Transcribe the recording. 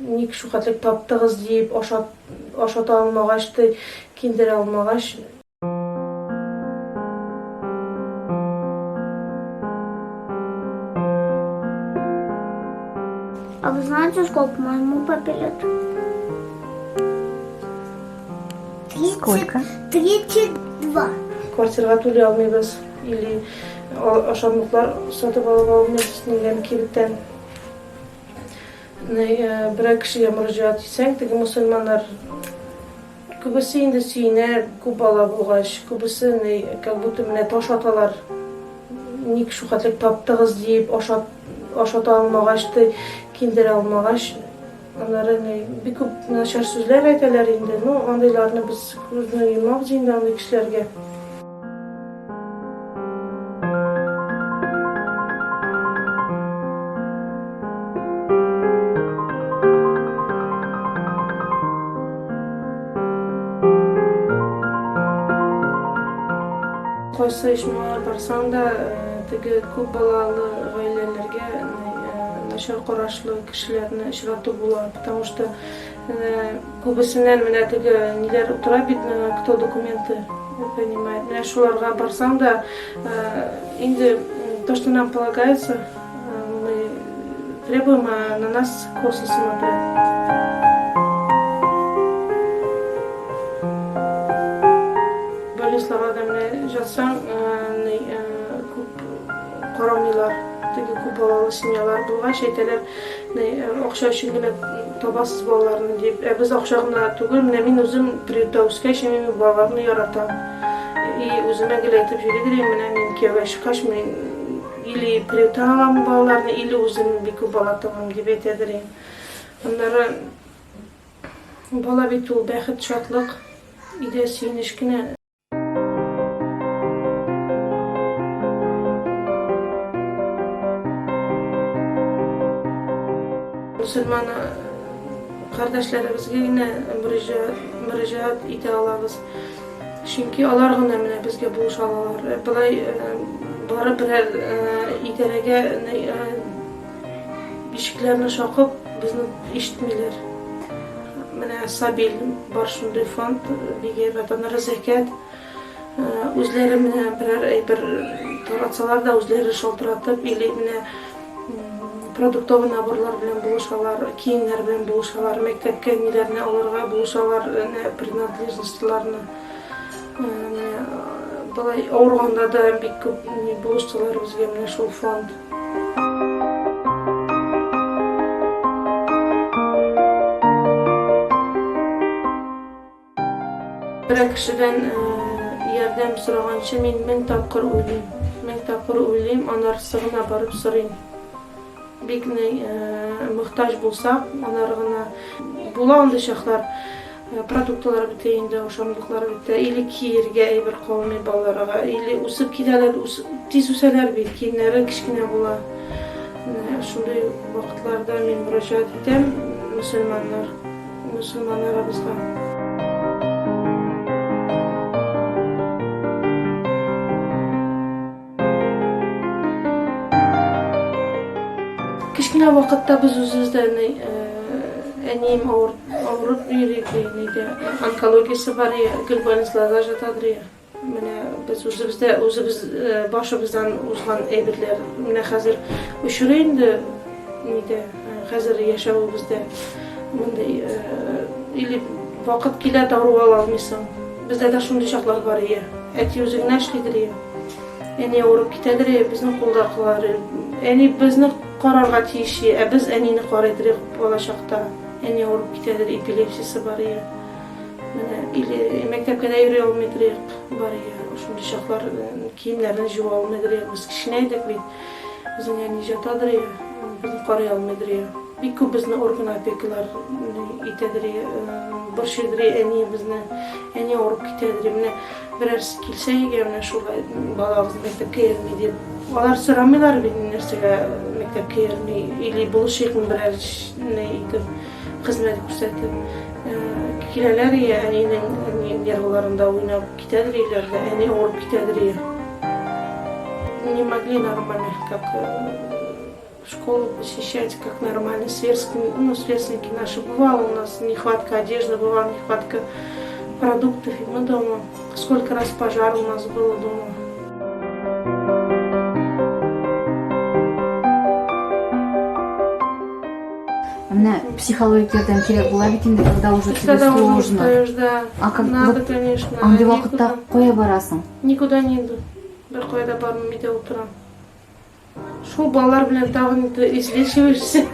Ник шулхәтлек таптыгыз диеп, ашат, ашата алмагач, ди, киендерә алмагач. А вы знаете, сколько моему папе лет? Сколько? 32. Квартирага түли алмыйбыз или ашамлыклар сатып ала алмыйбыз нидән кибеттән. Берәр кешегә мөрәҗәгать итсәң, теге мөселманнар күбесе инде сөенә, күп бала булгач, күбесе ни, как будто менә таш аталар. Ник шулхәтлек таптыгыз диеп, ашат, ашата алмагач, ди, киендерә алмагач, аннары ни, бик күп начар сүзләр әйтәләр инде. Ну, андыйларны без күзне йомабыз инде андый кешеләргә. Кайсы оешмага барсаң да, теге күп балалы гаиләләргә начар карашлы кешеләрне очрату була, потому что Күбесеннән менә теге ниләр утыра бит, кто документы принимает. Менә шуларга барсаң да, инде то, что нам полагается, мы требуем, а на нас косо смотрят. Больницаларга да менә жатсаң, күп карамыйлар. Теге күп балалы семьялар булгач, әйтәләр, Акча өчен генә табасыз балаларны дип. Ә без акча гына түгел, менә мин үзем приютта үскәч, мин балаларны яратам. И үземә гел әйтеп йөри идем, менә мин кияүгә чыккач, мин или приюттан алам балаларны, или үзем бик күп бала табам дип әйтәдер идем. Аннары бала бит ул бәхет, шатлык, өйдә сөенеч кенә. Мөселман кардәшләребезгә генә мөрәҗәгать итә алабыз. Чөнки алар гына менә безгә булыша алалар. Болай барып берәр идарәгә ишекләрне шакып, безне ишетмиләр. Менә Сабил бар шундый фонд, бик әйбәт. Аннары Зәкят үзләре менә берәр әйбер таратсалар да, үзләре шалтыратып или менә продуктовый наборлар белән булышалар, киемнәр белән булышалар, мәктәпкә ниләрне алырга булышалар, принадлежностьларны. Менә болай авырганда да бик күп булыштылар безгә менә шул фонд. Берәр кешедән ярдәм сораганчы мин мең тапкыр уйлыйм. Мең тапкыр уйлыйм, анарысы гына барып сорыйм. Бик мохтаҗ булсак, анары гына була андый чаклар. Продуктлар бетә инде, ашамлыклар бетә, или киергә әйбер калмый балаларга, или үсеп китәләр, тиз үсәләр бит, киемнәре кечкенә була. Менә шундый вакытларда мин мөрәҗәгать итәм мөселманнар, мөселманнарыбызга. Кечкенә вакытта без үзебез дә әнием авырып йөри иде, онкологиясе бар иде, гел больницаларда жатадыр иде. Менә без үзебез дә үзебез башыбыздан узган әйберләр менә хәзер очрый инде нидә, хәзер яшәвебездә мондый или вакыт килә, дару ала алмыйсың. Бездә дә шундый чаклар бар иде. Әти үзе генә эшлидер иде. Әни авырып китәдер, безнең кулда калар. Әни безне карарга тиеш, ә без әнине карыйдыр балачакта. Әни авырып китәдер, эпилепсиясе бар ие. Менә или мәктәпкә дә йөри алмыйдыр, бар ие. Шундый чаклар киемнәрне җуа алмыйдыр, без кечкенә идек бит. Безнең әни жатадыр, безне карый алмыйдыр. Бик күп безне орган опекалар итәдер, борчыйдыр әни безне. Әни авырып китәдер. Менә Берәрсе килсә өйгә, менә шулай балагыз мәктәпкә йөрми дип. Алар сорамыйлар бит нәрсәгә мәктәпкә йөрми или булышыйкмы берәр ни итеп, хезмәт күрсәтеп. Киләләр я әнинең нервыларында уйнап китәдер өйләрдә, әни авырып китәдер я. Не могли нормально как. Школу посещать, как нормально, сверстники, ну, сверстники наши. Бывало у нас нехватка одежды, бывала нехватка продуктов, и мы дома. Сколько раз пожар у нас было дома. Менә психологик ярдәм кирәк була бит инде, когда уже тебе Когда уже сложно. устаешь, да. А как Надо, вот конечно. Андый Никуда. вакытта кая барасың? Никуда не иду. Бер кая да бармыйм, өйдә утырам. Шул балалар белән тагын инде излечиваешься.